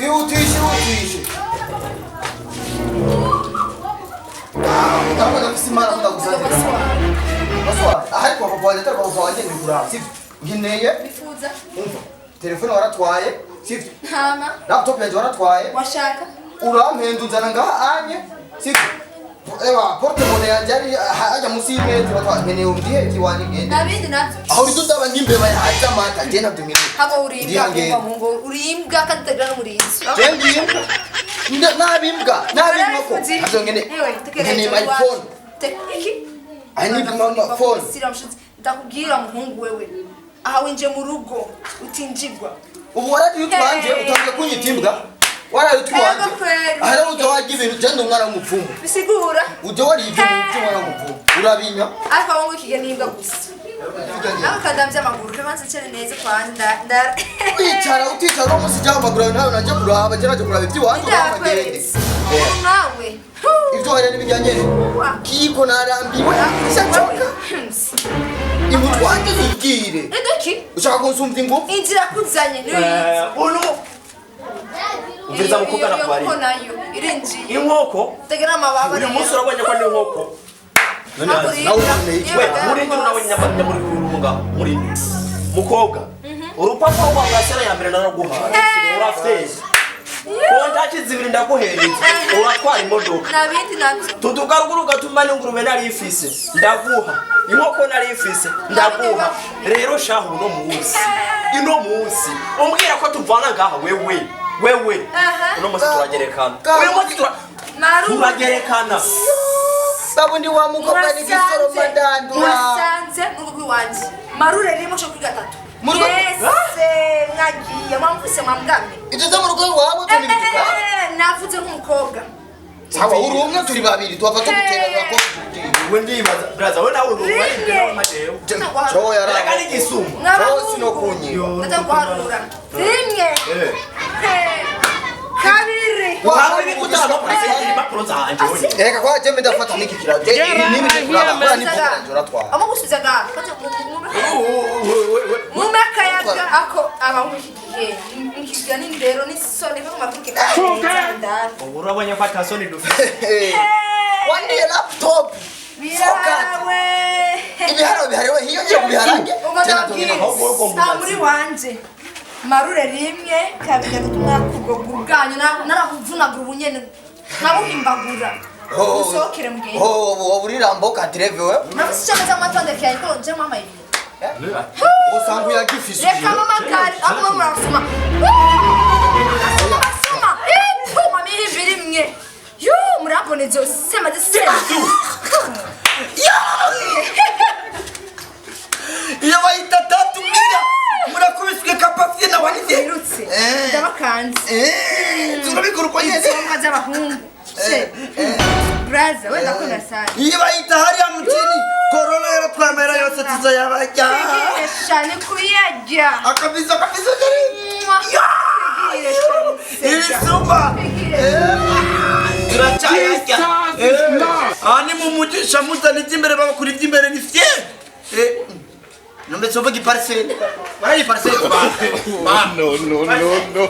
Ihutishe, ihutishe. Ndabona ndafise imana ndagusanze. Baswa, ahari kwa papa wanje, atari kwa papa wanje ntikuraba, sivyo? Nkeneye Bifuza. Umva, telefone waratwaye, sivyo? Ntama. Laptop yanjye waratwaye. Washaka. Urampenda unzana ngaha anye, sivyo? Ewa, porte-monnaie yanjye yari hajya munsi y'imeza, uratwaye. Nkeneye umbwiye iwanjye ngende. Nta bindi nabyo. Aho uri ndaba nk'imbeba yahaze amata, njye ntabyo nkeneye. Haba uri imbwa. Ndihangende. Umva ngo uri imbwa kandi utagira n'umurinzi. Je ndi imbwa? Nabi imbwa, nabi inkoko, ntabyo nkeneye. Nkeneye my phone. Iki? I need my phone. Sira mshuti. Ndakubwira muhungu wewe. Aha winjiye mu rugo utinjigwa. Ubu warariye utwanje, utangiye kunyita imbwa. Warariye utwanje. Ego kweli. Aha rero ujya warya ibintu, je ndi umwana w'umupfumu. Bisigura. Ujya wariye ibyo by'umwana w'umupfumu, urabinywa. Ariko abahungu iki ni imbwa gusa. Ako kadamvye amaguru kabanza cyane neza kwanza nda nda. Wicara uticara uno munsi, jya amaguru yawe nawe najya kuraba, je najya kuraba iby'iwanjye, uraba agende. Ndakweretse. Nawe. Ibyo wariye n'ibijyanye kiko, narambiwe, sincoka imutwanje, zibwire. Iduki. Ushaka kunsumva ingufu? Inzira kuzanye niyo yize. Uno umviriza mukobwa, nakubariye. Iyo nayo irinjiye. Inkoko. Tegera amababa. Uyu munsi urabonye ko ni inkoko. None nawe ukeneye iki? We murindi, nawe nyamuri urunga muri mukobwa, urupapuro rwa gasera ya mbere naraguhaye, urafite kontaki zibiri ndaguhereza, uratwara imodoka. Nta bindi nabyo. Tuduga ruguru ugatuma n'ingurube nari ifise ndaguha, inkoko nari ifise ndaguha. Rero shahu, uno munsi, ino munsi umbwira ko tuvana ngaha, wewe, wewe. Uno munsi turagerekana, uyu munsi Maru. turagerekana. Babundi wa mukobwa ni gisoroma ndandura. Mwasanze mu rugo rw'iwanjye marure rimwe cyo kuri gatatu. Mu rugo- Mwese mwagiye mwamvise mwambwamye. Ibyo byo mu rugo iwawe turi bituka. Navuze nk'umukobwa. Sawa, uri umwe, turi babiri, tuhava tuguterana ko. We ndibaza braza, we nawe uri Rimwe. Mateo. Cyo yara. Reka n'igisumba. Cyo sinokunyiba. Ndaza guharura rimwe. Eh, kabiri. Wawe bikutana kuri impapuro zanje we. Reka kwa jembe ndafata n'iki kirago. Je, nibi kuraba kora ni vuga uratwara. Amo gusubiza ngaha mume akayaga ako abahungu iki gihe nkiga n'indero n'isoni bivuga mavuke. Ubu urabonye ko atasoni dufite. Wandiye laptop. Birawe. Ibiharuro bihariwe hiyo ngiye kubiharange. Tena tugenda. Ahubwo ugomba Ah, muri wanje marure rimwe, kabiri, gatatu, mwakubwo bwanyu narakuvunagura ubunyene nkabuhimbagura. Musohokere mugende. Oh, urirambo katreve we. Nafise icyo amata ndekeye ko nje mama ibi. Usanga uyagifise. Reka mama kari aho mama murasoma. Asoma, asoma. Ipuma mihimbi rimwe. Yu murabona izo sema zisema. Iyo bayita tatu mira murakubiswe kapafye na wanize. Birutse. Ndabakanze. Turabikora uko nyene. Izo z'abahungu. Se. Braza wenda kunda sana. Iyo bayita hariya mutini korona yaratwamera yose tuzayabarya. Kwigisha ni kuyarya. Akabizo, akabizo kari ibisumba turacyayarya. Aha ni mu mugisha, muzana iby'imbere, bagakura iby'imbere ni fye. Nombe sovuga iparcelle, barayi parcelle. No, no, no, no.